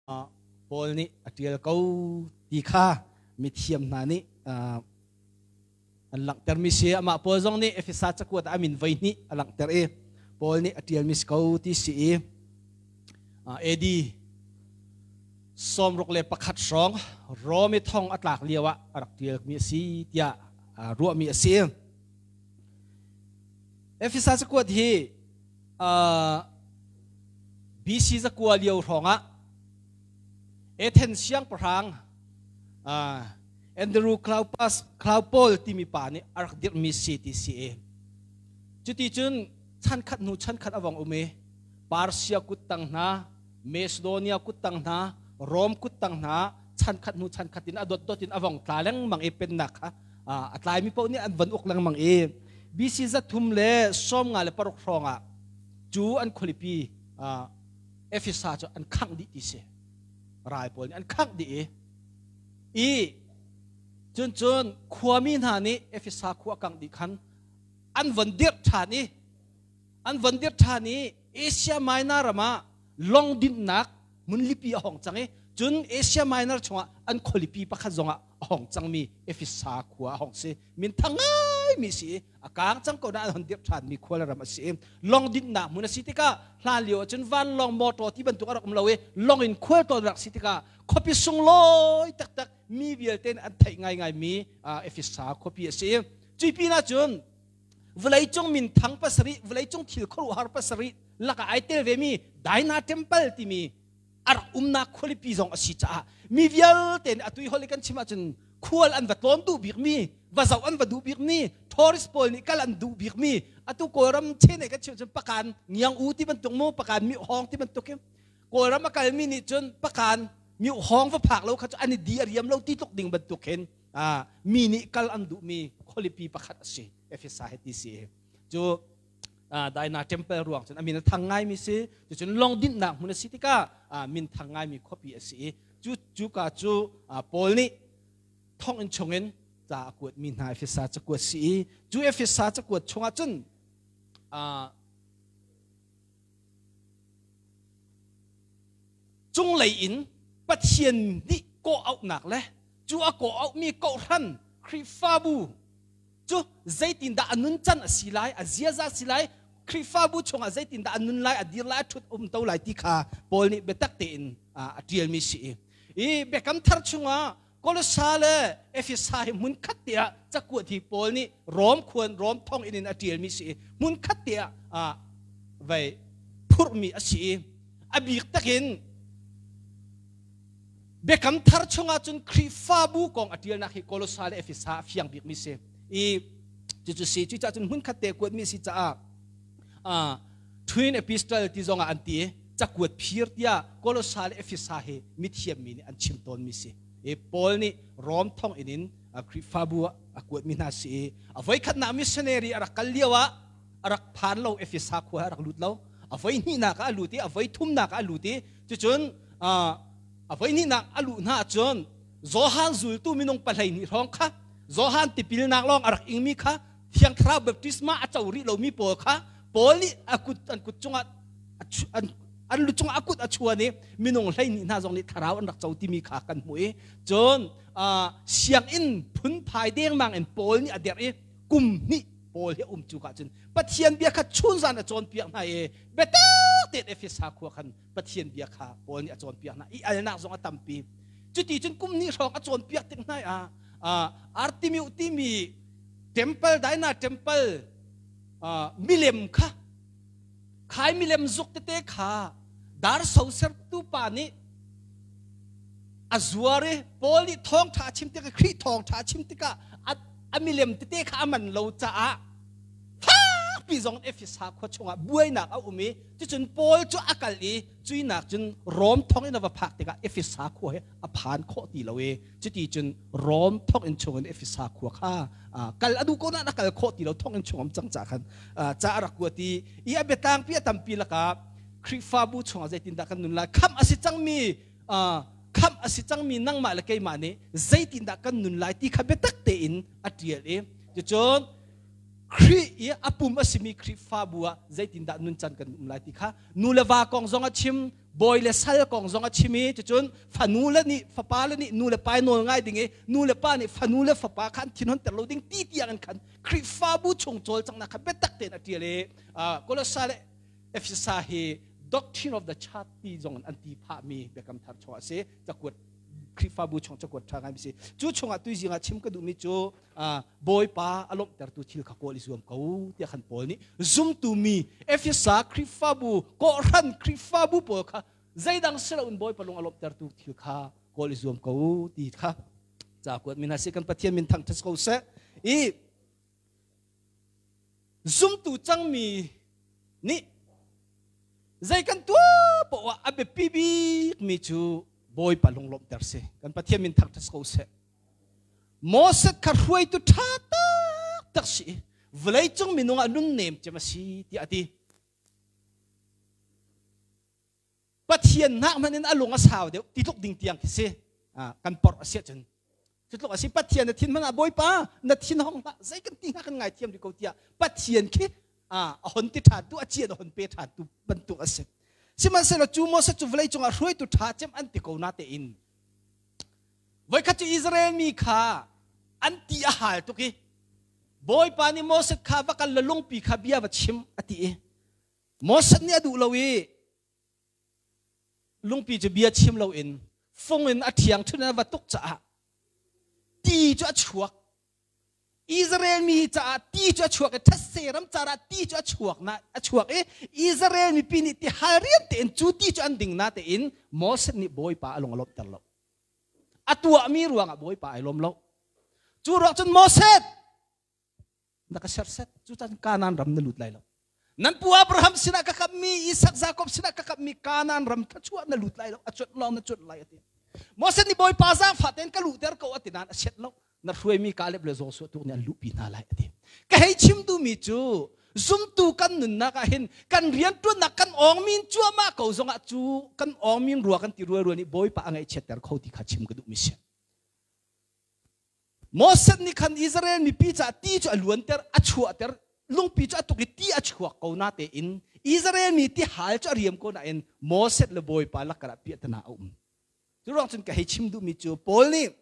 Paul nih a ṭial ko ti kha mithiam hna nih an langhtermi si. Amah Paul zong nih Efesa cakuat ah a min voihnih a langhter i Paul nih a ṭialmi si ko ti si i AD 61 hrawng Rom i thong a tlak lio ah a rak ṭialmi a si tiah ruahmi a si. Efesa cakuat hi BC zakua lio hrawngah Athens siangpahrang Andrew Clopas Cloupol timi pa nih a rak dirhmi si ti si i cuti cun chankhat hnu chankhat a vong um i Persia kuttang hna Macedonia kuttang hna Rom kuttang hna chankhat hnu chankhat in a dotdot in a vong tla lengmang i pennak kha a tlaimi paoh nih an von uk lengmang i BC 336 hrawng ah cu an khualipi Efesa cu an khangh dih ti si. Ral pawl nih an khangh dih i i cun cun khuami hna nih Efesa khua kangh dih khan an von dirh ṭhan i an von dirh ṭhan i Asia Minor ram ah lawng dinhnak hmunlipi a hong cang i cun Asia Minor chungah an khualipi pakhat zongah a hong cangmi Efesa khua a hong si. Minthang ngaimi si i a kaang cang ko na an hon dirh ṭhanmi khua le ram a si i lawng dinhnak hmun a si tikah hlan lio ahcun vanlawng motor ti bantuk a rak um lo i lawng in khual tawn rak si tikah khuapi sunglawi taktak mi vialte nih an theih ngaingaimi Efesa khuapi a si. Cui pin ahcun vawleicung minthang pasarih vawleicung thil khuaruahhar pasarih lakah ai tel vemi Diana Temple timi a rak umnak khualipi zong a si caah mi vialte nih atu i holh i kan chim ahcun khual an va tlawn duh bikmi va zoh an va duh bikmi tourist pawl nih kal an duh bikmi atu Kawlram chene kan chim cun pakan ngiang u ti bantuk mu pakan mi hawng ti bantuk hi Kawlram a kalmi nih cun pakan mi hawng va phak lo kha cu an i di a riam lo ti tluk ding bantuk hin mi nih kal an duhmi khualipi pakhat a si Efesa he ti si cu Daina temple ruang cun a min a thang ngaimi si. Cucun lawng dinhnak hmun a si tikah min thang ngaimi khuapi a si i cu cuka cu Paul nih thonginn chungin ca a kuatmi hna Efesa cakuat si i cu Efesa cakuat chungah cun cunglei in Pathian nih kawh auhnak le cu a kawh auhmi kawhhran Khrihfabu cu zeitindah a nuncan a si lai, a ziaza a si lai, Khrihfabu chungah zeitindah a nun lai, a dir lai, a ṭhut um to lai ti kha Paul nih biatak tein a ṭialmi si. I Biakam Thar chungah Kolosa le Efesa hi hmun khat te ah cakuat hi Paul nih Rom khuan Rom thonginn in a ṭialmi si i hmun khat te ah vai phurhmi a si i a bik takin Biakam Thar chungah cun Khrihfabu kong a ṭialnak hi Kolosa le Efesa a fiang bikmi si. I cucu si cucaah cun hmunkhat te kuatmi si caah Twin Epistle ti zongah an ti cakuat phir tiah Kolosa le Efesa hi mithiammi nih an chim tawnmi si. I Paul nih Rom thonginn in Khrihfabu ah a kuatmi hna si i a voikhatnak missionary a rak kal lio ah a rak phan lo Efesa khua a rak lut lo. A voi hnihnak ah a lut i a voi thumnak ah a lut i cucun a voihnihnak a luh hna ahcun Johan zultu minung 12 hrawng kha Johan tipilnak lawng a rak ingmi kha Thiang Thlarau baptisma a co rih lomi pawl kha Paul nih a kut an kut cungah an lu cungah a kut a chuan i minung 12 hna zong nih thlarau an rak co timi kha kan hmuh i cun sianginn phunphai dengmang in Paul nih a derh i kum hnih Paul hi a um cu ka cun Pathian bia kha chunzan a cawnpiak hna i biatak tein Efesa khua khan Pathian bia kha Paul nih a cawnpiak hna i alnak zong a tampi. Cuti cun kum hnih hrawng a cawnpiak tik hna ah Artemiu timi temple Diana temple milem kha khai milem zuk tete kha dar sosertu pa nih a zuar i Paul nih thawngṭha a chim tikah Khrih thawngṭha a chim tikah a milem tete kha a man lo caah fakpi zong Efesa khua chungah buainak a um i cucun Paul cu a kal i cuinak cun Rom thong in a va phak tikah Efesa khua hi a phan khawh ti lo i cuti cun Rom thonginn chungin Efesa khua kha kal a duh ko nain a kal khawh ti lo thonginn chung um cang ca khan ca a rak kuat i i a biatangpi a tampi lakah Khrihfabu chungah zeitindah kan nun lai khamh a si cangmi khamh a si cangmi nangmah le keimah nih zeitindah kan nun lai ti kha biatak tein a ṭial i cucun Khrih i a pum a simi Khrihfabu ah zeitindah nuncan kan um lai ti kha nu le va kong zong a chim. Bawi le sal kong zong a chim i cucun fanu le nih fapa le nih nu le pa nawl ngai ding i nu le pa nih fanu le fapa kha an thin honter lo ding ti tiang in khan Khrihfabu chung cawlcanghnak kha biatak tein a ṭial i Kolosa le Efesa hi doctrine of the church ti zong in an ti phahmi biakam thar chung a si. Cakuat Khrihfabu chung cakuat ṭha ngai si. Cu chungah tuizing ah chim ka duhmi cu Bawipa a lawmhtertu thil kha kawl i zuam ko tiah khan Paul nih zumtu mi Efesa Khrihfabu kawhhran Khrihfabu pawl kha zeidang si loin Bawipa lung a lawmhtertu thil kha kawl i zuam ko ti kha ca kuat min hna kan Pathian min thangṭhat ko seh. I zumtu cangmi nih zei kan tuah poah ah a biapi bikmi cu Bawipa lunglawmhter si. Kan Pathian min thangṭhat ko seh. Moses kha hruaitu ṭha taktak si vawleicung minung ah nunnem cem a si tiah a ti. Pathian hnak hmanh in a lung a sau deuh ti tluk ding tiang khi si. Kan porh a si ahcun cu tluk a si. Pathian na thin hmanh ah Bawipa na thin hong hlah zei kan ti hnga kan ngaithiam rih ko tiah Pathian khi a hon ti ṭhan tu a cian a hon pe ṭhan tu bantuk a si. Sihmanhsehlaw cu Moses cu vawlei cungah hruaitu ṭha cem an ti ko na tein Voikhat cu Israel mi kha an ti a hal tuk i Bawipa nih Moses kha va kal la lungpi kha bia va chim a ti i Moses nih a duh lo i lungpi cu bia chim loin fung in a ṭhiang ṭhun in a va tuk caah ti cu a chuak. Israel mi caah ti cu a chuak i thetse ram car ah ti cu a chuak na a chuak i Israel mipi nih ti hal rian tein cu ti cu an ding na tein Moses nih Bawipa a lung a lawmhter lo. A tuahmi ruangah Bawipa ai lawm lo. Cu ruang cun Moses na ka serset cu cun Kanaan ram na lut lai lo. Nan pu Abraham sinah ka kammi Isak Jakob sinah ka kammi Kanaan ram thluachuah na lut lai lo a cuanh lawng na cuanh lai a ti. Moses nih Bawipa zaangfah tein ka luhter ko a ti nain a set lo. Na hruaimi Kaleb le Joshua tu nih an luhpi hna lai a ti. Ka hei chim duhmi cu zumtu kan nunnak ah hin kan rianṭuannak kan awngmin cuahmah ko zongah cu kan awngmin rua kan ti rual rual nih Bawipa a ngaihchiatter kho ti kha chim ka duhmi si. Moses nih khan Israel mipi caah ti cu a luanter, a chuahter, lungpi cu a tuk i ti a chuak ko natein Israel mi ti hal cu a riam ko nain Moses le Bawipa lakar ah piahtana a um. Cu ruang cun ka hei chim duhmi cu Paul nih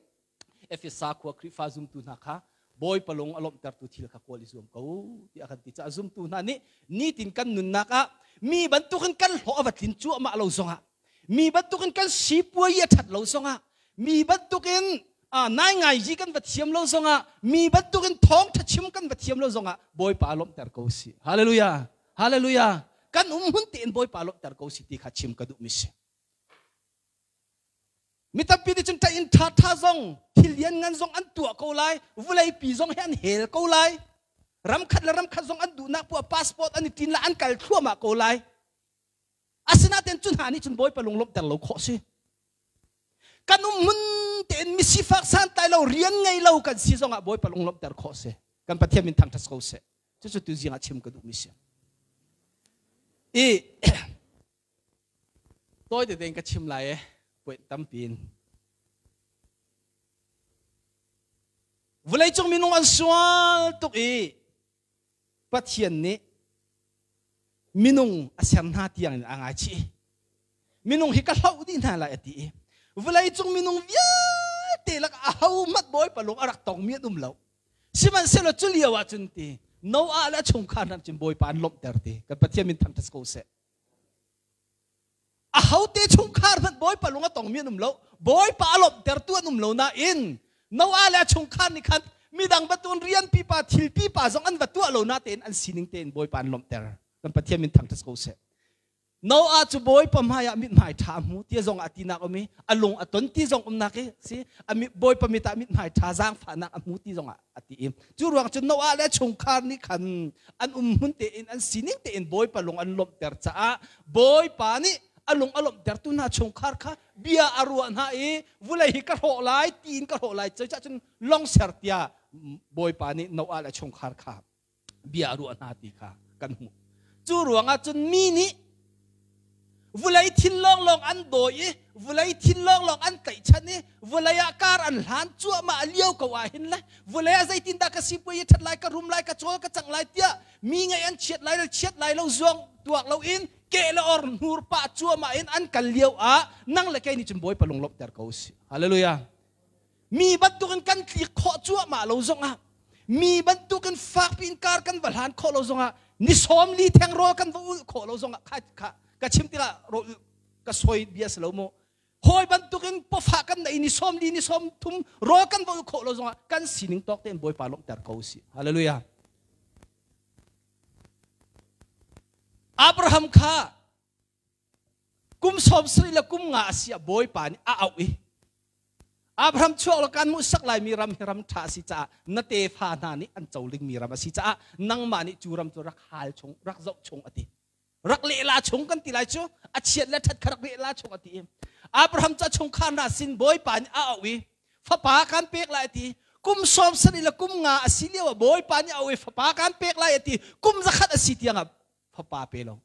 Efesa khua Khrihfa zumtu hna kha Bawipa lung a lawmhtertu thil kha kawl i zuam ko tiah a kan ti caah zumtu hna nih nitin kan nunnak ah mi bantukin kan hlawh a va tlin cuahmah lo zongah mi bantukin kan sipuai a ṭhat lo zongah mi bantukin nai ngai ji kan va thiam lo zongah mi bantukin thawngṭha chim kan va thiam lo zongah Bawipa lawmhter ko si. Hallelujah. Hallelujah. Kan um hun tein Bawipa lawmhter ko si ti kha chim ka duhmi si. Mi tampi nih cun ṭah in ṭha ṭha zong thil lian ngan zong an tuah ko lai, vulei pi zong hi an hel ko lai. Ram khat le ram khat zong an duhnak puah passport an i ṭin la an kal thluahmah ko lai. Asinain cu hna nih cun Bawipa lunglawmhter lo khawh si. Kan um hmun tein misifak santlai lo rian ngei lo kan si zongah Bawipa lunglawmhter khawh si. Kan Pathian min thangṭhat ko seh. Cucu tuzing ah chim ka duhmi si. I tawi tein ka chim lai e point tampi in. Vawleicung minung an sual tuk i Pathian nih minung a ser hna tiang in a ngaichih. Minung hi ka hloh dih hna lai a ti i vawleicung minung vialte lak aho hmanh Bawipa lung a rak tongmi an um lo. Sihmanhsehlaw cu lio ah cun ti Noah le a chungkhar hna cun Bawipa an lawmhter ti. Kan Pathian min thangṭhat ko seh. Ahote chungkhar hmanh Bawipa lung a tongmi an um lo. Bawipa a lawmhtertu an um lo nain Noah le a chungkhar nih khan midang batun rian pipa thil pipa zong an va tuah lo na tein an sining tein Bawipa an lawmhter. Kan Pathian min thangṭhat ko seh. Noah cu Bawipa hmaiah mithmai ṭha a hmu ti zong ah tinak um i a lung a ton ti zong umnak i si a Bawipa mit ah mithmai ṭha zaangfahnak a hmu ti zong ah a ti i cu ruang cu Noah le chungkhar nih khan an um hmun tein an sining tein Bawipa lung an lawmhter caah Bawipa nih a lung a lawmhtertu hna chungkhar kha bia a ruah hna i vulei hi ka hrawh lai tiin ka hrawh lai cucaah cun long ser tiah Bawipa nih Noah le chungkhar kha bia a ruah hna ti kha kan hmuh. Cu ruangah cun mi nih Vulei thil lawnglawng an dawi i vulei thil lawnglawng an tlaihchan i vulei ah kar an hlan cuahmah lio ko ah hin le vulei ah zeitindah ka sipuai i ṭhat lai ka rum lai ka cawl ka cangh lai tiah mi ngaih an chiat lai lo chiat lai lo zuang tuak loin ke le or hnur pah cuahmah in an kal lio ah nang le kei nih cun Bawipa lunglawmhter ko usih. Hallelujah. Mi bantukin kan tlik khawh cuahmah lo zongah mi bantukin fakpi in kar kan va hlan khawh lo zongah ni sawm li theng rawl kan va ulh khawh lo zongah kha kha ka chim tikah rawl ka soi bia si lo mu hawi bantukin pawfah kan nei ni sawm li ni sawm thum rawl kan va ulh khawh lo zongah kan sining tawk tein Bawipa lawmhter ko usih. Hallelujah. Abraham kha kum 70 le kum nga a si ah Bawipa nih a auh i Abraham chuak lo kan hmuhsak laimi ram hi ram ṭha a si caah na tefa hna nih an co dingmi ram a si caah nangmah nih cu ram cu rak hal chung rak zoh chung a ti rak lehla chung kan ti lai cu a chiat le ṭhat kha rak lehla chung a ti i Abraham cu a chungkhar hna sin Bawipa nih a auh i fapa kan pek lai a ti kum 70 le kum nga a si lio ah Bawipa nih a auh i fapa kan pek lai a ti kum 100 a si tiangah fapa pe lo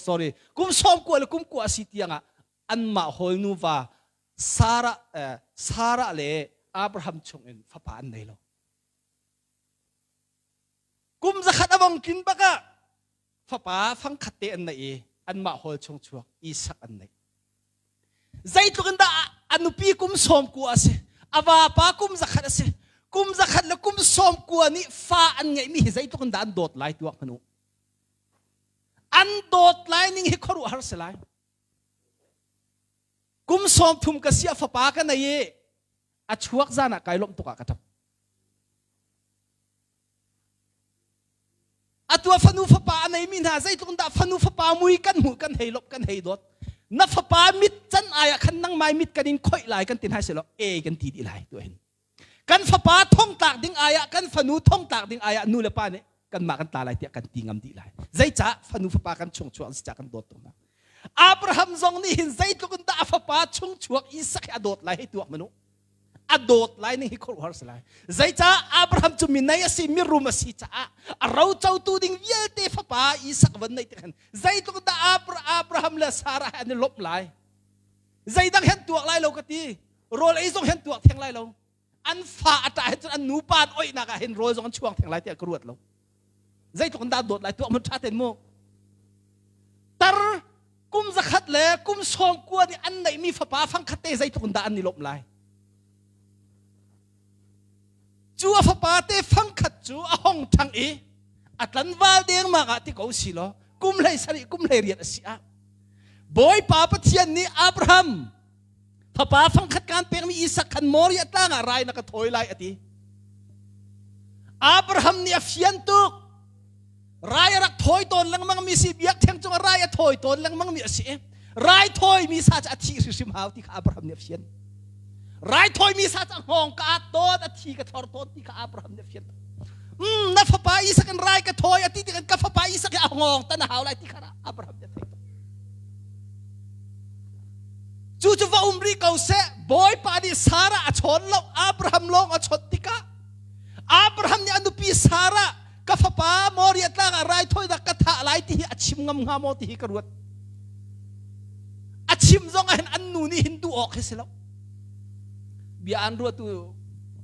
sorry kum 90 le kum kua a si tiangah anmah hawl nuva Sarah Sarah le Abraham chungin fapa an nei lo. Kum 100 a vong tlin bak ah fapa fangkhat te an nei i anmah hawl chung chuak Isak an nei. Zeitluk in dah a nupi kum 90 a si, a vapa kum 100 a si. Kum 100 le kum 90 nih fa an ngeihmi hi zeitluk in dah an dawt lai tuak hmanh u. An dawt lai ning hi khuaruahhar si lai. Kum 30 ka si a fapa ka nei i a chuak zan ah kai lawmh tuk ah ka ṭap. Atu a fanu fapa a neimi hna zeitluk in dah fanu fapa mui kan hmuh kan hei lawmh kan hei dawt. Na fapa mit can ai ah khan nangmai mit kan in khoih lai kan ti hna selaw e kan ti dih lai tu hin. Kan fapa thong tlak ding ai ah kan fanu thong tlak ding ai ah nu le pa nih kanmah kan tla lai tiah kan ti ngam dih lai. Zeicah fanu fapa kan chung chuak si cah kan dawt tuk hna. Abraham zong nih hin zeitluk in dah a fapa chung chuak Isak hi a dawt lai hei tuak manu. A dawt lai ning hi khuaruahhar si lai. Zeicah Abraham cu minei a si, mirum a si caah a rocotu ding vialte fapa Isak van neih tik hin zeitluk dah Abraham le Sarah he an i lawmh lai. Zeidang hen tuak lai lo ka ti. Rawl ei zong hen tuak theng lai lo. An fa a ṭah hin cun an nupa an oihnak ah hin rawl zong an chuang theng lai tiah ka ruat lo. Zeitluk in dah dawt lai tuak mun ṭha ten mu. Tar kum 100 le kum 90 nih an neihmi fapa fangkhat te zeitluk in dah an i lawmh lai. Cu a fapa te fangkhat cu a hong ṭhang i a tlanval dengmang ah ti ko si law kum 17 kum 18 a si ah Bawipa Pathian nih Abraham fapa fangkhat kaan pekmi Isak khan Moriah tlang ah rai na ka thawi lai a ti. Abraham nih a fian tuk. Rai a rak thawi tawn lengmang mi si biakṭheng cungah rai a thawi tawn lengmang mi a si. Rai thawi mi sa cu a thih hrimhrim hau ti kha Abraham nih a fian. Rai thawi mi sa cu a hngawng ka at tawn, a thi ka thlor tawn ti kha Abraham nih a fian. Na fapa Isak in rai ka thawi a ti tikah ka fapa Isak hi a hngawng tan a hau lai ti kha Abraham nih a theih. Cu cu va um rih ko seh, Bawipa nih Sarah a chawn lo, Abraham lawng a chawnh tikah Abraham nih a nupi Sarah ka fapa Moriah tlang ah raithawinak ka thah lai ti hi a chim ngam hnga maw ti hi ka ruat. A chim zong ah hin an nu nih hin duh awk hi si lo. Bia an ruatu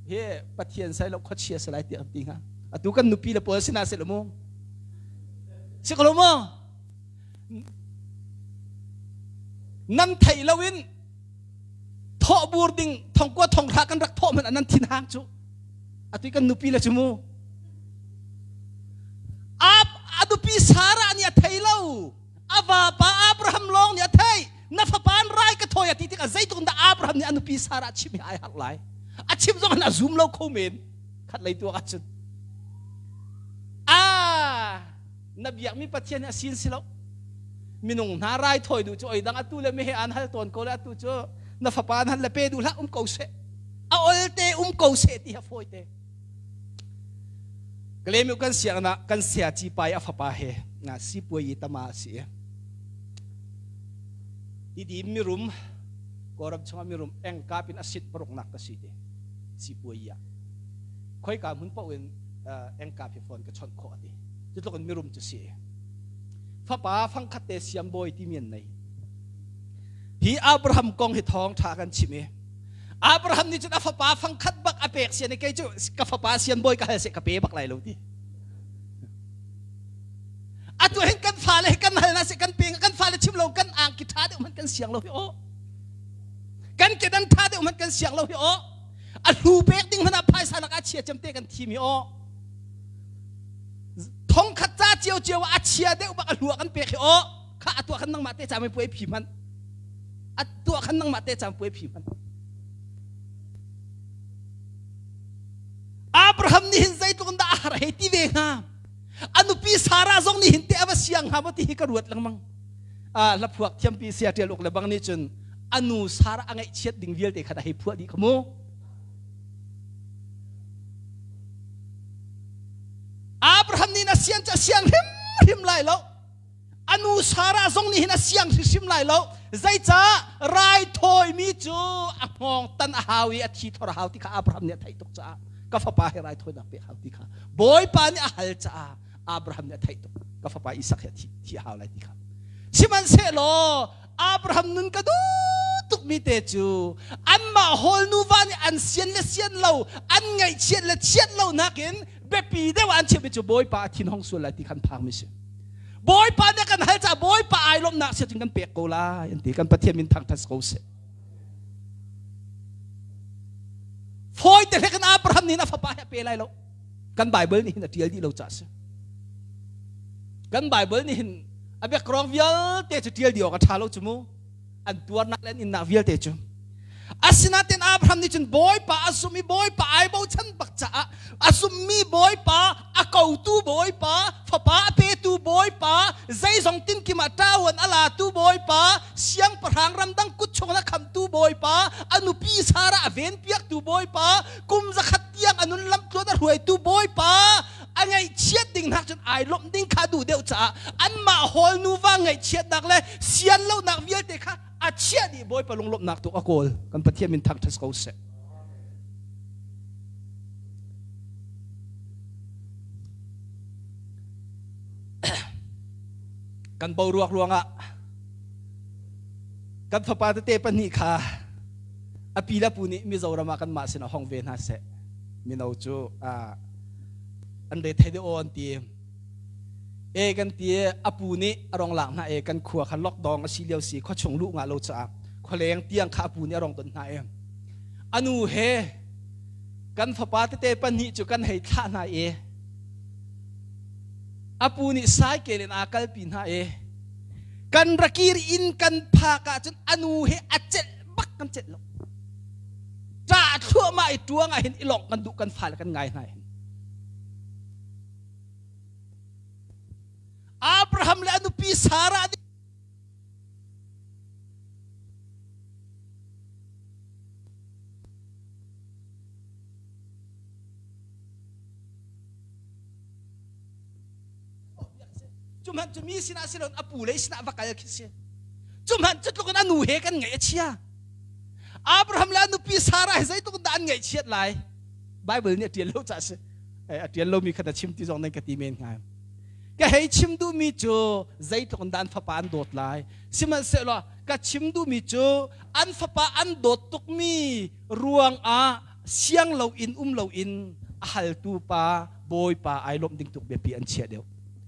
hi Pathian sai lo khuachia si lai tiah an ti hnga. Atu kan nupi le pawl sinah si lo mu. Si ko lo maw? Nan theih lo in thawh bur ding thongkua thonghra kan rak thawh hmanh ah nan thin hang cu. Atu kan nupi le cu mu. Ab a nupi Sarah nih a thei lo. A vapa Abraham lawng nih a thei. Na fapa an rai ka thawi a ti tikah zeitluk dah Abraham nih a nupi Sarah chim hi ai harh lai. A chim zong in a zum lo kho men. Khat lei tuak ahcun. Ah, na biakmi Pathian hi a sin si lo. Minung hna rai thawi duh cu oi dang atu le mehe an hal tawn ko le atu cu na fapa an hal le pe duh hlah um ko seh. A olte um ko seh ti ha fawi te. Kalemi kan siangna kan sia ci pai a fapa he nga sipuai tama si ti di mirum koram chunga mirum eng kapin asit paruk nak ka si te sipuai ya khoi ka mun pau in eng kap hi phone ka chon kho ati cutluk in mirum chu si. Fapa fangkhat te siambawi timi an nei. Hi Abraham kong hi thawng ṭha kan chim i Abraham nih cun a fapa fangkhat bak a pek sian i kei cu ka fapa sianbawi ka hal seh ka pe bak lai lo ti. Atu hin kan fale hi kan hal na seh kan pe kan fale chim lo kan angki ṭha deuh hmanh kan siang lo hi aw. Kan kedan ṭha deuh hmanh kan siang lo hi aw. A hlu pek ding hmanh ah phaisa lakah chia cem te kan thim hi aw. Thongkhat ca cio cio ah a chia deuh bak a hlu ah kan pek hi aw. Kha a tuah khan nangmah te cam puai phi hmanh. A tuah khan nangmah te cam puai phi hmanh. Abraham nih hin zeitluk in dah a har hei ti ve hnga. A nupi Sarah zong nih hin te a va siang hnga maw ti hi ka ruat lengmang. Hla phuak thiampi sia ṭial uk le bang nih cun a nu Sarah a ngaihchiat ding vialte kha a hei phuah dih kha mu. Abraham nih na sian cu a siang hrimhrim lai lo. A nu Sarah zong nih hin a siang hrimhrim lai lo. Zeicah raithawimi cu a hngawng tan a hau i a thi thor a hau ti kha Abraham nih a theih tuk caah ka fapa he raithawinak pek hau ti kha Bawipa nih a hal caah Abraham nih a theih tuk ka fapa Isak he thi a hau lai ti kha. Sihmanhsehlaw Abraham nun ka duh tukmi te cu anmah hawl nuva nih an sian le sian lo an ngaihchiat le chiat lo nakin biapi deuh an chimmi cu Bawipa a thin hong sual lai ti khan phangmi si. Bawipa nih kan hal caah Bawipa ai lawmhnak sia cun kan pek ko lai an ti. Kan Pathian min thangthat ko seh. Fawi te kan Abraham nih a fapa he a pe lai lo. Kan Bible nih hin a tial dih lo caah si. Kan Bible nih hin a biakrong vialte cu tial dih awk a ṭha lo cu mu. An tuarnak le an innak vialte cu. Asinain Abraham nih cun Bawipa a zumh i Bawipa ai bochan bak caah a zumhmi Bawipa, a kotu Bawipa, fapa a petu Bawipa, zeizong tinkim ah ṭawan a latu Bawipa, siangpahrang ramdang kut chung a khamtu Bawipa, a nupi Sarah a venpiaktu Bawipa, kum zakhat tiang a nun lamtluan a hruaitu Bawipa, a ngaihchiat ding hnak cun ai lawmh ding kha duh deuh caah anmah hawl nuva ngaihchiatnak le sian lonak vialte kha a chiah dih. Bawipa lunglawmhnak tu a kawl. Kan Pathian min thangṭhat ko seh. Kan boruak ruangah kan fapa tete pahnih kha a pi le pu nih Mizoram ah kanmah sinah hong ve hna seh. Mino cu an re thei deuh aw an ti. E kan ti a pu nih a rong lak hna e kan khua kha lockdown a si lio si khua chung luh ngah lo caah khualeng tiang kha a pu nih a rong don hna e anu he kan fapa tete pahnih cu kan hei thlah hna e a pu nih saikel in aa kalpi hna e kan rakir in kan phak ah cun anu he a celh bak kan celh lo ṭah thluahmah i ṭuang ah hin i lawng kan duh kan fale kan ngai hna hin. Abraham le a nupi Sarah nih cu hmanh cu mi sinah si loin a pu lei sinah va kal khi si. Cu hmanh cu tluk in a nu he kan ngaih a chia. Abraham le a nupi Sarah he zeitluk in dah an ngaihchiat lai Bible nih a ṭial lo caah si. A ṭial lomi kha na chim ti zong nan ka ti men hnga. Ka hei chim duhmi cu zeitluk in dah an fapa an dawt lai. Sihmanhsehlaw ka chim duhmi cu an fapa an dawt tukmi ruangah siang loin um loin a haltu pa Bawipa ai lawmh ding tuk biapi an chiah deuh.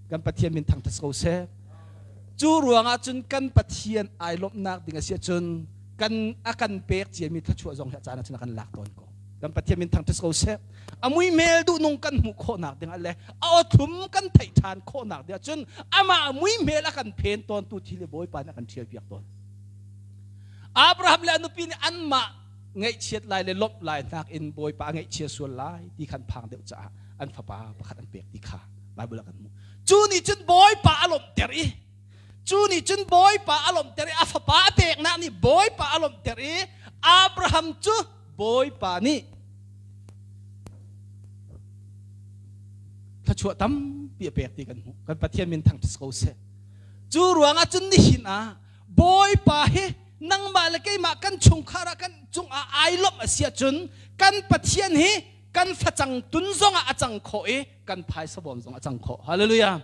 Kan Pathian min thangṭhat ko seh. Cu ruangah cun kan Pathian ai lawmhnak ding a si ahcun kan a kan pek ciami thluachuah zong hi a caan ah cun a kan lak tawn ko. Kan Pathian min thangṭhat ko seh. A muihmel duhnung kan hmuh khawhnak ding ah le a awthlum kan theih ṭhan khawhnak ding ah cun amah muihmel a kan phen tawntu thil hi Bawipa nih a kan ṭhial piak tawn. Abraham le a nupi nih anmah ngaihchiat lai le lawmh lai nakin Bawipa a ngaihchia sual lai ti khan phang deuh caah an fapa pakhat an pek ti kha Bible ah kan hmuh. Cu nih cun Bawipa a lawmhter i cu nih cun Bawipa a lawmhter i a fapa a peknak nih Bawipa a lawmhter i Abraham cu Bawipa nih thluachuah tampi a pek ti kan hmuh. Kan Pathian min thangṭhat ko seh. Cu ruangah cun nihin ah Bawipa hi nangmah le keimah kan chungkhar ah kan cungah ai lawmh a si ahcun kan Pathian hi kan facang tun zongah a cang khawh i kan phaisa bawm zong a cang khawh. Hallelujah.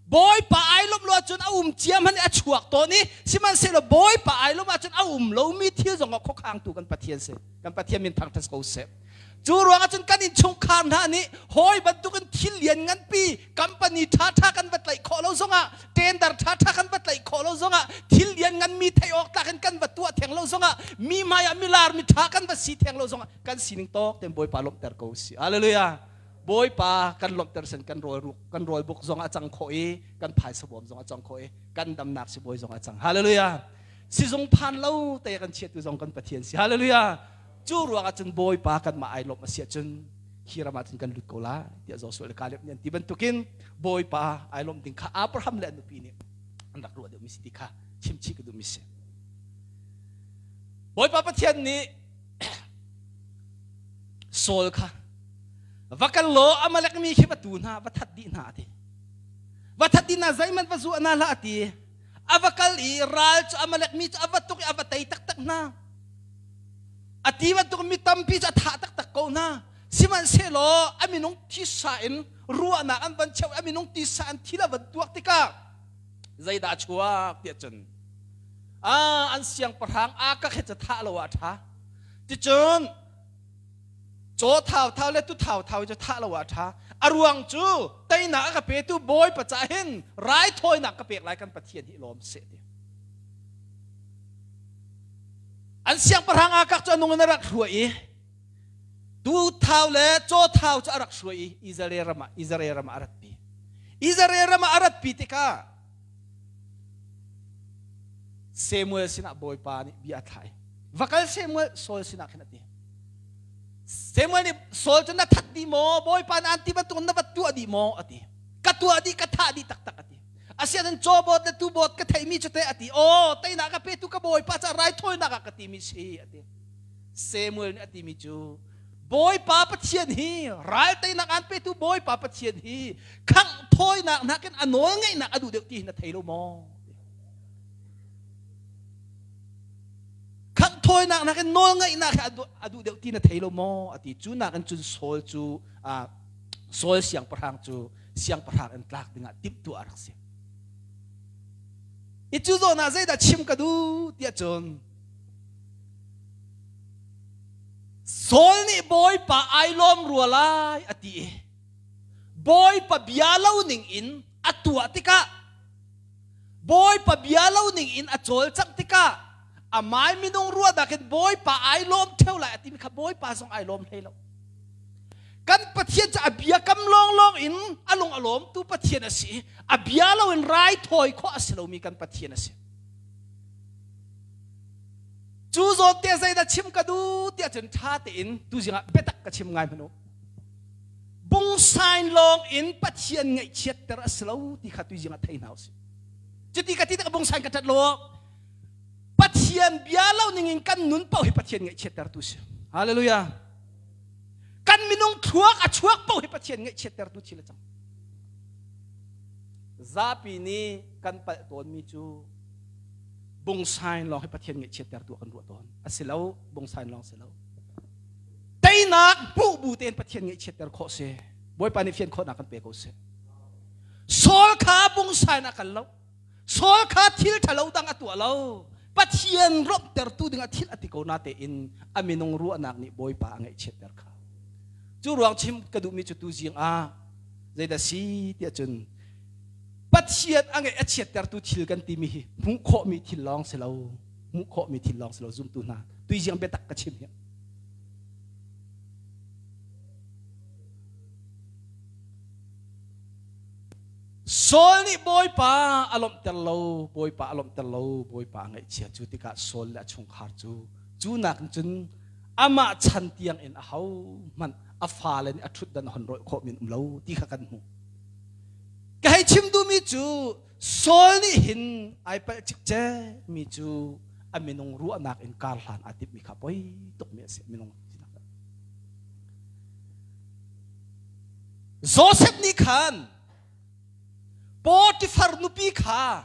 Bawipa ai lawmh lo ahcun um cia hmanh a chuak tawn i sihmanhsehlaw Bawipa ai lawm ahcun a um lomi thil zong ah khuakhangtu kan Pathian si. Kan Pathian min thangṭhat ko seh. Cu ruangah cun kan innchungkhar hna nih hawi bantukin thil lian nganpi company ṭhaṭha kan va tlaih khawh lo zongah tender ṭhaṭha kan va tlaih khawh lo zongah thil lian nganmi theih awk tlak in kan va tuah theng lo zongah mi hmai ah milar mi ṭha kan va si theng lo zongah kan sining tawk tein Bawipa lawmhter ko si. Hallelujah. Bawipa kan lawmhter sen kan rawl ruk kan rawl buk zong a cang khawh i kan phaisa bawm zong a cang khawh i kan damnak sibawi zong a cang. Hallelujah. Sizung phan lo te kan chiatu zong kan Pathian si. Hallelujah. Cu ruangah cun Bawipa kanmah ai lawmh a si ahcun hi ram ah cun kan lut ko lai tiah Joshua le Caleb nih an ti bantukin Bawipa ai lawmh ding kha Abraham le a nupi nih an rak ruah deuhmi si ti kha chimchih ka duhmi si. Bawipa Pathian nih Saul kha va kal law Amalek mi khi va tu hna va that dih hna a ti. Va that dih hna zeihmanh va zuah hna hlah a ti. A va kal i ral cu Amalek mi cu a va tuk i a va tei taktak hna. A ti bantuk mi tampi cu a thah taktak ko hna. Sihmanhsehlaw a minung thisa in ruahnak an van cheuh a minung tisa an thil a van tuak tikah zeidah a chuak tiah cun an siangpahrang Akak hi cu thah lo ah a ṭha. Ticun caw thauthau le tu thauthau cu thah lo ah a ṭha. A ruang cu teinak a ka petu Bawipa cah hin raithawinak ka pek lai kan Pathian hi lawm seh ti. An siangpahrang Akak cu a nung in a rak hruai i tu thau le caw thau cu a rak hruai i Israel ram ah Israel ram ah a ratpi. Israel ram ah a ratpi tikah Samuel sinah Bawipa nih bia a thlah i va kal Samuel Saul sinah khin a ti. Samuel nih Saul cu na that dih maw? Bawipa nih an ti bantuk na va tuah dih maw? a ti. Ka tuah dih, ka thah dih taktak a ti. Asianin cawbawt le tubawt ka theihmi cu teh a ti. Aw, teinak a petu ka Bawipa ca raithawinak ah ka timi si a ti. Samuel nih a timi cu Bawipa Pathian hi ral teinak aan petu Bawipa Pathian hi khangh thawinak nakin a nawl ngeihnak a duh deuh ti hi na thei lo maw? Khangh thawinak nakin nawl ngeihnak hi a duh deuh ti na thei lo maw? A ti. Cu nakin cun Saul cu Saul siangpahrang cu siangpahrang in tlak dingah timhtuah a rak si. I cu zawn ah zeidah chim ka duh tiah cun Saul nih Bawipa ai lawm rua lai a ti i Bawipa bia lo ning in a tuah tikah Bawipa bia lo ning in a cawlcangh tikah amai minung ruahnak in Bawipa ai lawm theo lai a timi kha Bawipa zong ai lawm hlei lo. Kan Pathian cu a biakam lawnglawng in a lung a lawmtu Pathian a si. A bia lo in raithawi khawh a si lomi kan Pathian a si. Cu zawn te zeidah chim ka duh tiah cun ṭha tein tuzing ah biatak ka chim ngai hmanh u. Bungsain lawng in Pathian ngaihchiatter a si lo ti kha tuzing ah thei hna usih. Cuti ka ti tikah bungsain ka ṭat lo. Pathian bia lo ning in kan nun paoh hi Pathian ngaihchiattertu si. Hallelujah. Kan minung thluak a chuak paoh hi Pathian ngaihchiattertu thil a cang. Zapi nih kan palh tawnmi cu bungsain lawng hi Pathian ngaihchiattertu kan ruah tawn. A si lo, bungsain lawng si lo. Teinak hmuh bu tein Pathian ngaihchiatter khawh si. Bawipa nih fian khawhnak kan pe ko seh. Saul kha bungsain a kal lo. Saul kha thil ṭhalo dang a tuah lo. Pathian lawmhtertu dingah thil a ti ko natein a minung ruahnak nih Bawipa a ngaihchiatter kha. Cu ruang chim ka duhmi cu tuzing ah zeidah si tiah cun Pathian a ngaih a chiattertu thil kan timi hi hmuh khawhmi thil lawng si lo. Hmuh khawhmi thil lawng si lo zumtu hna. Tuizing biatak ka chim hi. Saul nih Bawipa a lawmhter lo, Bawipa a lawmhter lo, Bawipa a ngaihchia cu tikah Saul le a chungkhar cu cu nakin cun amah chan tiang in ahohmanh a fale nih a ṭhutdan a hon rawih khawh men um lo ti kha kan hmuh. Ka hei chim duhmi cu Saul nih hin ai palh cikcek mi cu a minung ruahnak in kar hlan aa timhmi kha poi tukmi a si minung sinak. Joseph nih khan Potifar nupi kha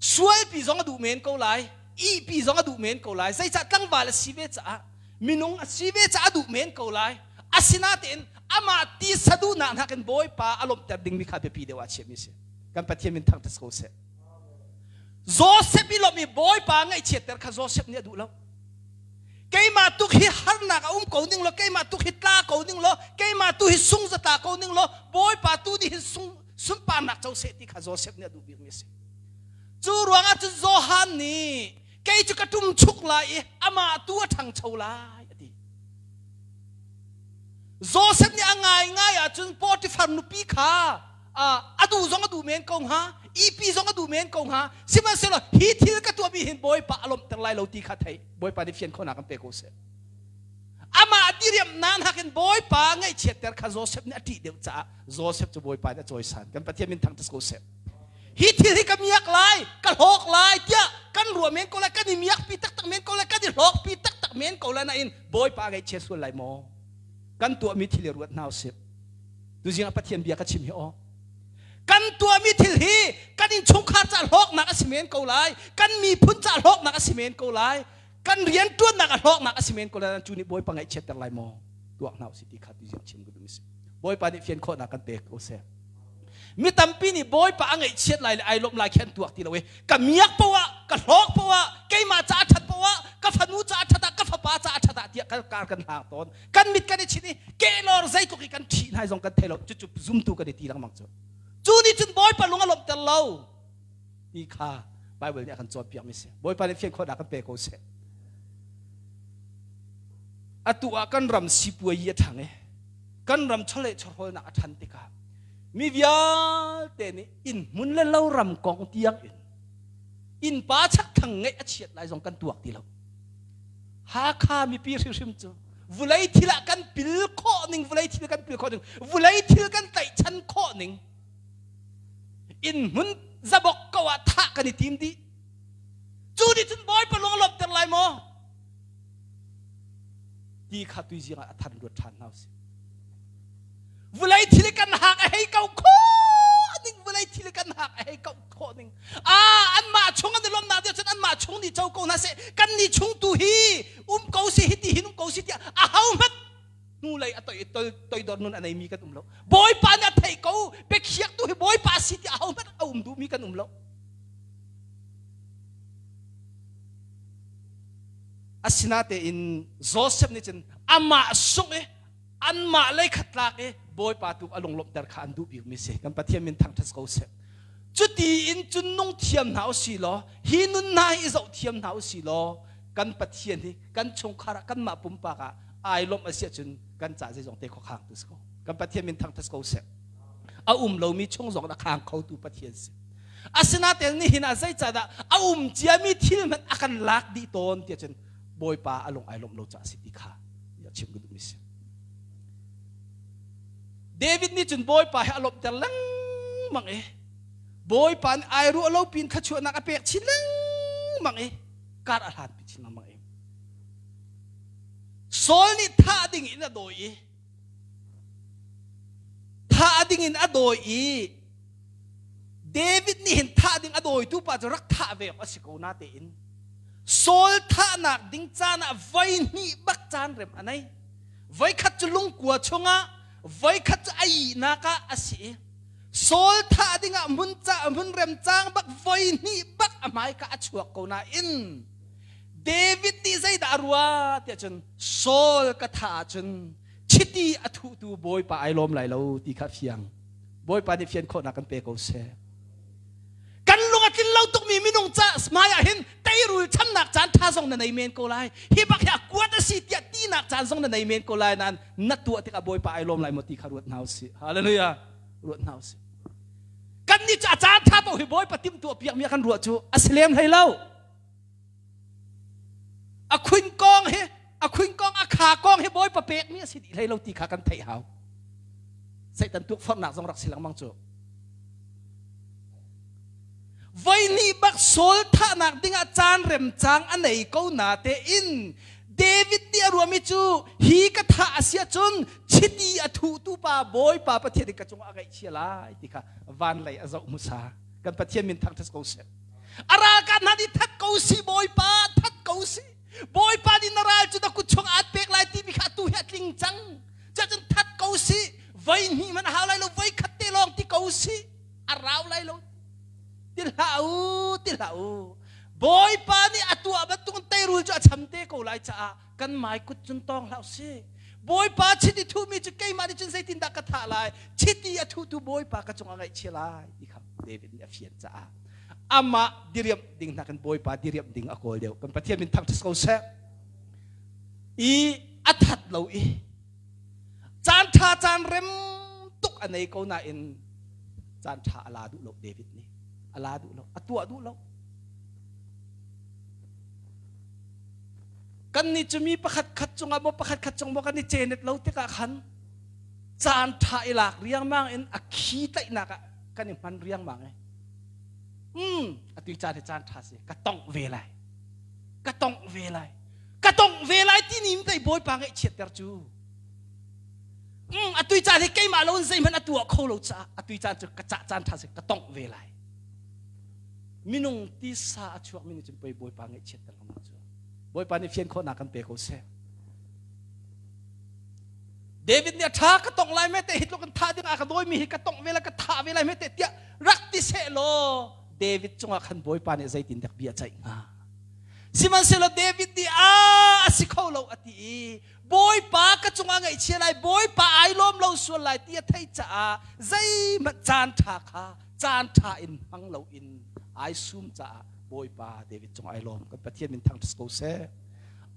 sualpi zong a duh men ko lai, ihpi zong a duh men ko lai. Zeicah tlangval a si ve caah, minung a si ve caah a duh men ko lai. Asinain amah tisa duhnak nakin Bawipa a lawmhter dingmi kha biapi deuh ah a chiahmi a si. Kan Pathian min thangṭhat ko seh. Joseph i lawmh i Bawipa ngaihchiatter kha Joseph nih a duh lo. Keimah tuk hi harnak a um ko ning law, keimah tuk hi tla ko ning law, keimah tu hi sung zatla ko ning law, Bawipa tu nih hin sung sunparnak co seh ti kha Joseph nih a duh bikmi a si. Cu ruangah cun Johan nih kei cu ka ṭum chuk lai i amah tu a ṭhangcho lai a ti. Joseph nih a ngaingai ahcun Potifar nupi kha a duh zong a duh men ko hnga, EP zong a duh men ko hnga. Sihmanhsehlaw hi thil ka tuahmi hin Bawipa a lawmhter lai lo ti kha thei. Bawipa nih fian khawhnak kan pe ko seh. Amah diriamnak nakin Bawipa ngaihchiatter kha Joseph nih a ṭih deuh caah Joseph cu Bawipa nih a cawisan. Kan Pathian min thangṭhat ko seh. Hi thil hi ka miak lai, ka hlawk lai tiah kan ruah men ko lai, kan i miakpi taktak men ko lai, kan i hlawkpi taktak men ko lai nain Bawipa ngaihchia sual lai maw? Kan tuahmi thil i ruat hna usih. Tuzing ah Pathian bia ka chim hi aw. Kan tuahmi thil hi kan innchungkhar ca hlawknak a si men ko lai, kan miphun ca hlawknak a si men ko lai, kan rianṭuannak a hlawknak a si men ko lai, cu nih Bawipa ngaihchiatter lai maw? Tuak hna usih ti kha tuzing chim ka duh mi si. Bawipa nih fian khawhnak kan pek ko seh. Mi tampi nih Bawipa a ngaihchiat lai le ai lawmh lai khi an tuak ti lo i ka miak poah, ka hlawk poah, keimah ca a ṭhat poah, ka fanu ca a ṭhat ah, ka fapa ca a ṭhat ah tiah kan kar kan hlang tawn. Kan mit kan i chinh i kehlor zeitluk i kan ṭhih hna zong kan thei lo. Cucu zumtu kan i ti lengmang cu. Cu nih cun Bawipa lung a lawmhter lo ti kha Bible nih a kan cawnpiakmi si. Bawipa nih fian khawhnak kan pe ko seh. Atu ah kan ram sipuai a ṭhang i kan ram chawleh chawhrawlnak a ṭhan tikah mi vialte nih inn hmun le lo ram kong tiang in innpa chakthlang ngeih a chiat lai zong kan tuak ti lo. Hakha mipi hrimhrim cu vulei thil ah kan pil khawh ning, vulei thil kan pil khawh ning, vulei thil kan tlaihchan khawh ning, inn hmun zabok ko ah thah kan i tim dih. Cu nih cun Bawipa lung a lawmhter lai maw? Ti kha tuizing ah a than ruat ṭhan hna usih. Vulei thil kan hak a hei ko khawh ning, vulei thil kan hak a hei ko khawh ning. Ah, anmah chung an i lawmhnak ding cun anmah chung nih co ko hna seh. Kan nih chung tu hi um ko si hi ti hin um ko si tiah a ho hmanh hnulei a toi toidor nun a neimi kan um lo. Bawipa nih a theih ko, biakhiak tu hi Bawipa si tiah a ho hmanh a um duhmi kan um lo. Asinatein Joseph nih cun amah sungh i anmah lei khat tlak i Bawipa tu a lunglawmhter kha an duh bikmi si. Kan Pathian min thangṭhat ko seh. Cuti in cun nung thiam hna u si law, hi nun hna hi i zoh thiam hna u si law, kan Pathian hi kan chungkhar ah kanmah pumpak ah ai lawmh a si ahcun kan ca zeizong te khuakhang tu si ko. Kan Pathian min thangṭhat ko seh. A um lomi chung zong a khang khotu Pathian si. Asinain nihin ah zeicahdah a um ciami thil hmanh a kan lak dih tawn tiah cun Bawipa a lung ai lawmh lo caah si ti kha chim ka duhmi si. David nih cun Bawipa he a lawmhter lengmang i Bawipa nih ai ruah lo pin thluachuahnak a pek chin lengmang i kar a hlanpi chin lengmang i Saul nih thah ding in a dawi i thah ding in a dawi i David nih hin thah ding a dawitu pa cu rak thah ve awk a si ko natein Saul thahnak ding caan ah voi hnih bak caan rem a nei. Voikhat cu lungkua chungah, voikhat cu a ihnak ah a si i Saul thah ding ah hmun ca hmun rem cang bak voi hnih bak a hmaika a chuak ko nain David nih zeidah a ruah tiah cun Saul ka thah ahcun chiti a thuhtu Bawipa ai lawm lai lo ti kha fiang. Bawipa nih fian khawhnak kan pe ko seh. Kan lung a tlin lo tukmi minung ca hmai ah hin teirul chamnak caan tha zong na nei men ko lai. Hi bak hi a kuat a si tiah tinak caan zong na nei men ko lai nain na tuah tikah Bawipa ai lawm lai maw ti kha ruat hna usih. Hallelujah. Ruat hna usih. Kan nih cu a caan tha paoh hi Bawipa timhtuah piakmi ah kan ruah cu a si lem hlei lo. A khuin kong hi a khuin kong a kha kong hi Bawipa pekmi a si dih hlei lo ti kha kan theih hau. Satan tukforhnak zong rak si lengmang cu. Voi hnih bak Saul thahnak dingah caan remcang a nei ko na te in David nih a ruahmi cu hi ka thah a si ahcun chiti a thuhtu pa Bawipa Pathian in ka cungah a ngaihchia lai ti kha van lei a zoh hmasa. Kan Pathian min thangṭhat ko seh. A ralkap hna nih that ko si Bawipa that ko si. Bawipa nih na ral cu na kut chungah an pek lai timi kha atu hi a tling cang. Cuahcun that ko si. Voi hnih hmanh a hau lai lo, voi khat te lawng ti ko si. A rau lai lo. Ti hlah u, ti hlah u. Bawipa nih a tuah bantuk teirul cu a cham te ko lai caah kan mai kut cun tawng hlah usih. Bawipa chiti thuhmi cu keimah nih cun zeitindah ka thah lai? Chiti a thuhtu Bawipa ka cungah ngaihchia lai ti kha David nih a fian caah amah diriamh ding nakin Bawipa diriamh ding a kawl deuh. Kan Pathian min thangṭhat ko seh. I a that lo i caan ṭha caan rem tuk a nei ko nain caan ṭha a la duh lo David nih. A la duh lo, a tuah duh lo. Kan nih cu mi pakhat khat cungah maw pakhat khat cung maw kan i cenet lo tikah khan caan ṭha i lak riangmang in a khi tlaihnak ah kan i hman riangmang i atu caan hi caan ṭha si ka tongh ve lai ka tongh ve lai ka tongh ve lai ti ni dei bawipa ngaihchiatter cu atu caan hi keimah lo in zeihmanh a tuah kho lo caah atu caan cu ka cah caan ṭha si ka tongh ve lai minung tisa a chuakmi nih cun pei bawipa ngaihchiatter lengmang cu bawipa nih fian khawhnak kan pe ko seh David nih a ṭha ka tongh lai me te hi tluk in thah ding a ka dawimi hi ka tongh ve lai ka thah ve lai me te tiah rak ti seh law David cungah khan Bawipa nih zeitin dek bia ceih hnga Sihmanhsehlaw David nih a a si kho lo a ti i Bawipa ka cungah ngaihchia lai Bawipa ai lawm lo sual lai ti a theih caah zeihmanh caan ṭha kha caan ṭha in hmang loin ai sum caah Bawipa David cung ai lawm kan Pathian min thangṭhat ko seh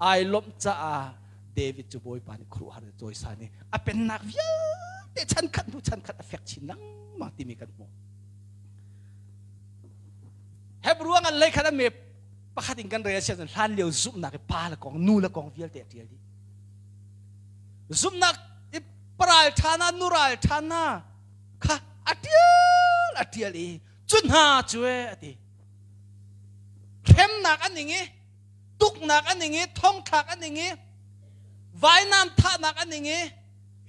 ai lawmh caah David cu Bawipa nih khuaruahhar in cawisan i a pennak vialte chan khat hnu chan khat a fek chin lengmang timi kan hmuh. Hebrew ngan lei khat a me pakhat in kan rel sian hlan lio zumhnak i pa le kong nu le kong vialte a ṭial dih. Zumhnak i paral ṭha na nu ral ṭha na kha a ṭial a ṭial i cu hna cu e a ti. Hremnak an ing i tuknak an ing i thongthlak an ing i vainam thahnak an ing i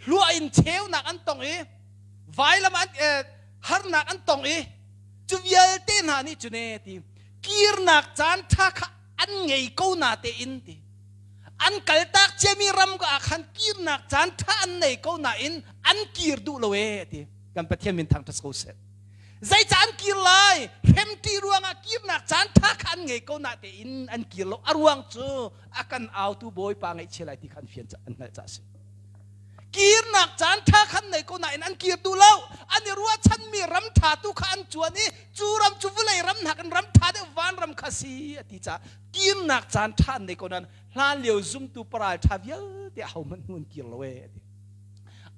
hluah in cheunak an tong i vailam an harnak an tong i cu vialte hna nih cun e ti kirnak caan ṭha kha an ngei ko na tein ti an kaltak ciami ram ka ah khan kirnak caan ṭha an nei ko nain an kir duh lo e ti kan Pathian min thangṭhat ko seh Zeicah an kir lai? Hremṭi ruangah kirnak caan ṭha kha an ngei ko na tein an kir lo. A ruang cu a kan autu Bawipa ngaihchia lai ti kha an fian an hngalh caah a si. Kirnak caan ṭha khan nei ko nain an kir duh lo. An i ruahchanmi ram ṭha tu kha an cuan i cu ram cu vawlei ram nakin ram ṭha deuh van ram kha si a ti caah kirnak caan ṭha an nei ko nain hlan lio zumtu paral ṭha vialte ahohmanh hnu an kir lo ee a ti.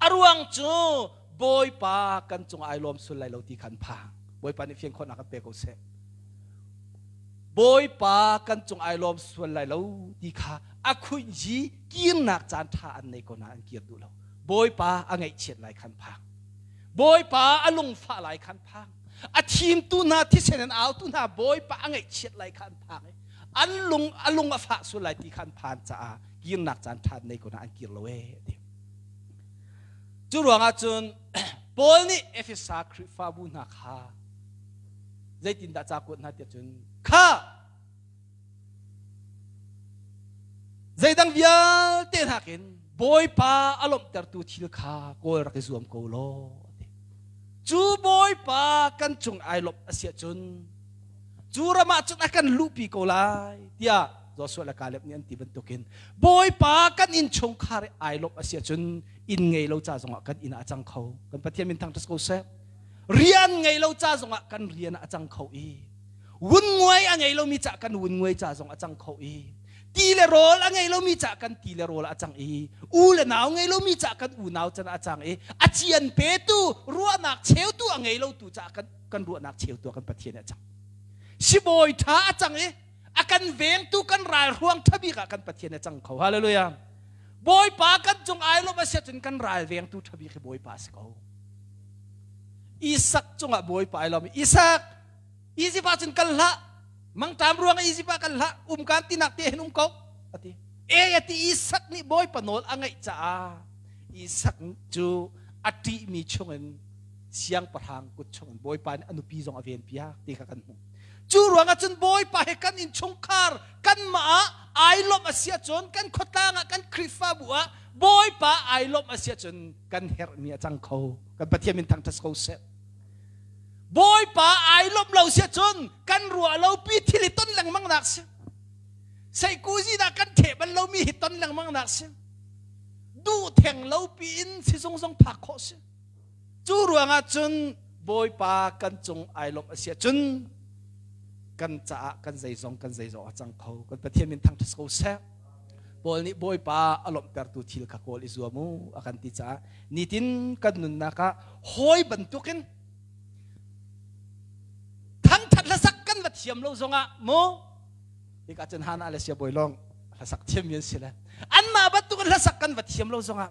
A ruang cu Bawipa kan cungah ai lawm sul lai lo ti khan phang. Bawipa nih fian khawhnak kan pe ko seh. Bawipa kan cung ai lawm sual lai lo ti kha a khuihji kirnak caan ṭha an nei ko na an kir duh lo. Bawipa a ngaihchiat lai khan phang. Bawipa a lungfah lai khan phang. A thimtu hna thisen in autu hna Bawipa a ngaihchiat lai kha an phang i an lung a lung a fah sual lai ti kha an phan caah kirnak caan ṭha an nei ko na an kir lo ee ti. Cu ruangah cun Paul nih Efesa Khrihfabu hna kha zeitindah ca kuat hna tiah cun kha zeidang vialte nakin Bawipa a lawmhtertu thil kha kawl rak i zuam ko law cu Bawipa kan cung ai lawmh a si ahcun cu ram ah cun a kan luhpi ko lai tiah Joshua le Caleb nih an ti bantukin Bawipa kan innchungkhar i ai lawmh a si ahcun inn ngei lo ca zongah kan inn ah a cang kho kan Pathian min thangṭhat ko seh rian ngei lo ca zongah kan rian ah a cang kho i wun nguai a ngei lomi ca kan wun nguai ca zong a cang kho i ti le rawl a ngei lomi ca kan ti le rawl a cang i u le nau ngei lomi ca kan unau can a cang i a cian petu ruahnak cheutu a ngei lotu ca kan kan ruahnak cheutu kan Pathian a cang sibawi ṭha a cang i a kan vengtu kan ral ruang ṭha bik ah kan Pathian a cang kho hallelujah Bawipa kan cung ai lawm a si ahcun kan ral vengtu ṭha bik hi Bawipa a si ko Isak cungah Bawipa ai lawm Isak Egypt ah cun kal hlah mangṭam ruang ah Egypt ah kal hlah um kan tinak te hin um ko ati e ati Isak nih Bawipa nawl a ngaih caah Isak cu a ṭihmi chungin siangpahrang kut chungin Bawipa nih a nupi zong a ven piak ti kha kan hmuh Cu ruangah cun Bawipa he kan innchungkhar kanmah ah ai lawmh a si ahcun kan khuatlang ah kan Khrihfabu ah Bawipa ai lawmh a si ahcun kan herhmi a cang kho. Kan Pathian min thangṭhat ko seh. Bawipa ai lawmh lo sia cun kan ruah lo pi thil hi ton lengmang nak si. Seikuzi dah kan theh bal lomi hi ton lengmang nak si. Duh theng lo pi in sizung zong phak khawh si. Cu ruangah cun Bawipa kan cung ai lawmh a si ahcun kan caah kan zeizong kan zeizong a cang kho. Kan Pathian min thangṭhat ko seh. Paul nih Bawipa a lawmhtertu thil kha kawl i zuam u a kan ti caah nitin kan nunnak ah hawi bantukin thangṭhat hlasak kan va thiam lo zongah mu hika cun Hana le Sia Bawi lawng hlasak thiammi an si le anmah bantukin hlasak kan va thiam lo zongah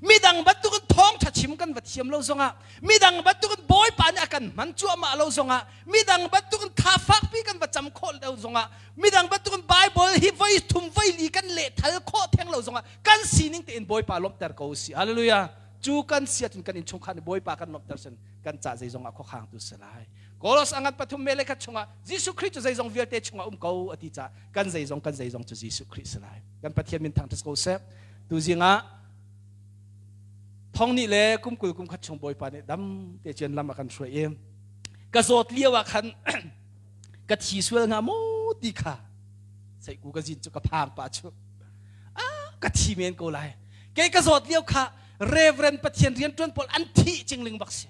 midang bantukin thawngṭha chim kan va thiam lo zongah midang bantukin Bawipa nih a kan hman cuahmah lo zongah midang bantukin tha fakpi kan va cam khawh lo zongah midang bantukin Bible hi voi thum voi li kan lehthal khawh theng lo zongah kan sining tein Bawipa lawmhter ko si. Hallelujah. Cu kan si ahcun kan innchungkhar nih Bawipa kan lawmhter sin kan ca zeizong ah khuakhang tu si lai. Kolos angan pathum me le khat chungah Jesuh Khrih cu zeizong vialte chungah um ko a ti caah kan zeizong kan zeizong cu Jesuh Khrih si lai. Kan Pathian min thangṭhat ko seh. Tuzing ah thong nih le kum 20 kum khat chung Bawipa nih dam te cian lam a kan hruai i ka zawt lio ah khan ka thi sual hnga maw ti kha seiku ka zin cu ka phang pa chu ah ka thi men ko lai. Kei ka zawt lio kha Reverend Pathian rian ṭuan pawl an thih cingling bak si.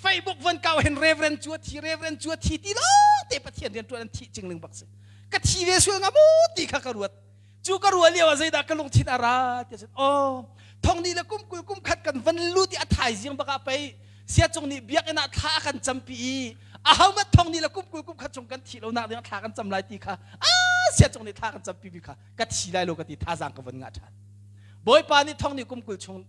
Facebook van kau hen Reverend cu a thi, Reverend cu a thi ti lo te Pathian rian ṭuan an thih cingling bak si. Ka thi ve sual nga mu ti kha ka ruat. Cu ka ruah lio ah zeidah ka lungthin a ra ti cun oh thong ni le kum 20 kum khat kan van lut i a thaizing bak ah pei siacung nih biakinn ah thla a kan campi i ahohmanh thong ni le kum 20 kum khat chung kan thih lo nak ding ah thla kan cam lai ti kha ah siacung nih thla kan campi mi kha ka thi lai lo ka ti thazaang ka von ngah ṭhan. Bawipa nih thong nih kum 20 chung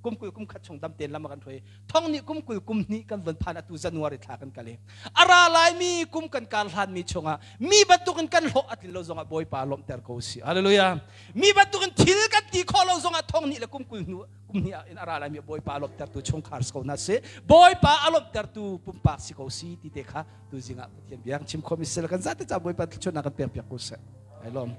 kum 20 kum khat chung dam tein lam a kan hruai. Thong nih kum 20 kum hnih kan von phan atu January thla kan kal i a ra laimi kum kan kar hlanmi chungah mi bantukin kan hlawh a tlin lo zongah Bawipa lawmhter ko si. Hallelujah. Mi bantukin thil kan ti khawh lo zongah thong nih le kum 20 hnu kum hnih in a ra laimi Bawipa lawmhtertu chungkhar si ko na si. Bawipa a lawmhtertu pumpak si ko si ti te kha tu zingah Pathian bia chim khawmi sel kan zate ca Bawipa thluachuahnak kan pek piak ko seh. Ai lawm.